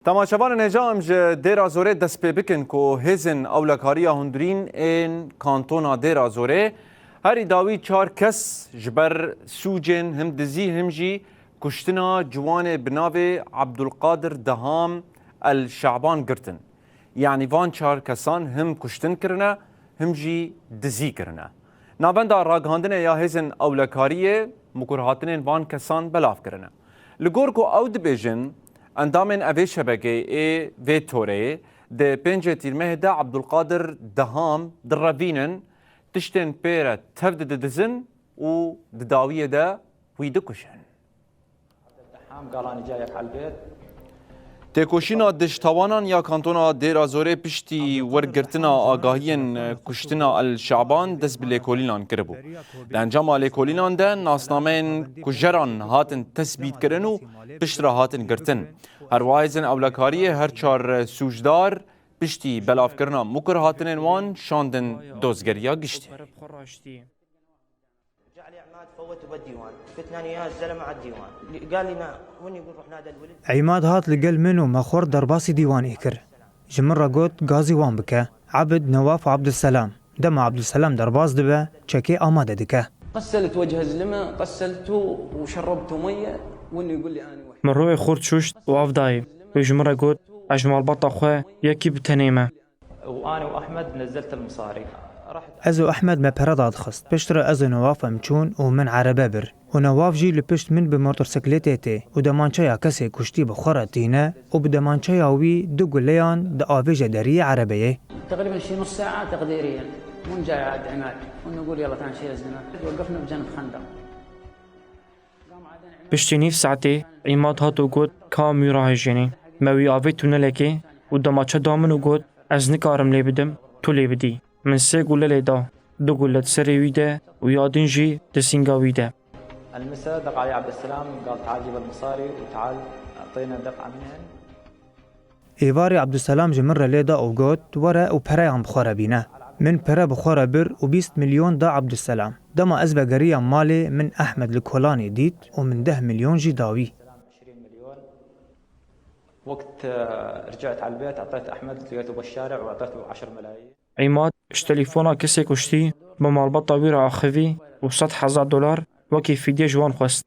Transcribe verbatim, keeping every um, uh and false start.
Temaşevanên hêja, em ji Dêra Zorê dest pê bikin ku hêzên ewlekariya hundirîn ên kantona Dêra Zorê herî dawî çar kes ji ber sûcên him dizî him jî kuştina ciwanê bi navê Abdulkadir Deham El Şaban girtin. Yanî van çar kesan him kuştin kirine, him jî dizî kirine. Navenda ragihandinê ya hêzên ewlekariyê mikurhatinên van kesan belav kirine. Li gor ku ew dibêjin, endamên evê şebekeyê ê vê toreyê di pêncê Tîrmehê de Abdulkadir Deham direvînin, tiştên pê re tev dididizin û di dawiyê de wî dikuşin. Têkoşîna dij tawanan ya kantona Dêra Zorê piştî wergirtina agahiyên kuştina El Şaban dest bi lêkolînan kiribû. Di encama lêkolînan de nasnameyên kujeran hatin tesbîtkirin û piştre hatin girtin. Herwiha hêzên ewlekariyê her çar sûcdar piştî belavkirina mikurhatinên wan şandin dozgeriya giştî. Îmad hat li gel min û me xwar derbasî dîwanê kir. Ji min re got gazî wan bike. Ebid, Newaf û Ebdulselam. Dema Ebdulselam derbas dibe, çekê amade dike. Min rûyê xwe şûşt û av dayê. Wî ji min re got, ez ji malbata xwe yekî bi tenê me. Ez û Ehmed me pere dadixist. Piştre ez û Newaf em çûn û min erebe bir. Û Newaf jî li pişt min bi motosikletê tê û demançeya kesê kuştî bi xwe re tîne û bi demançeya wî du guleyan diavêje deriyê erebeyê. Piştî nîv saetê Îmad hat û got, ka em wî rahêjênê. Me wî avêt tunelekê û demaçe da min û got, ez nikarim lê bidim, tu lê bidî. Min sê gule lê da, du gule di serê wî de û ya din jî di sînga wî de. Êvarî Ebdulselam ji min re lê da û got, were û pereyan bi xwe re bîne. Min pere bi xwe re bir û bîst milyon da Ebdulselam. Dema ez vegeriyam malê, min Ehmed li kolanê dît û min deh milyon jî da wî. Îmad ji telefona kesê kuştî bi malbata wî re axivî û sed hezar dolar wekî fîdye ji wan xwest.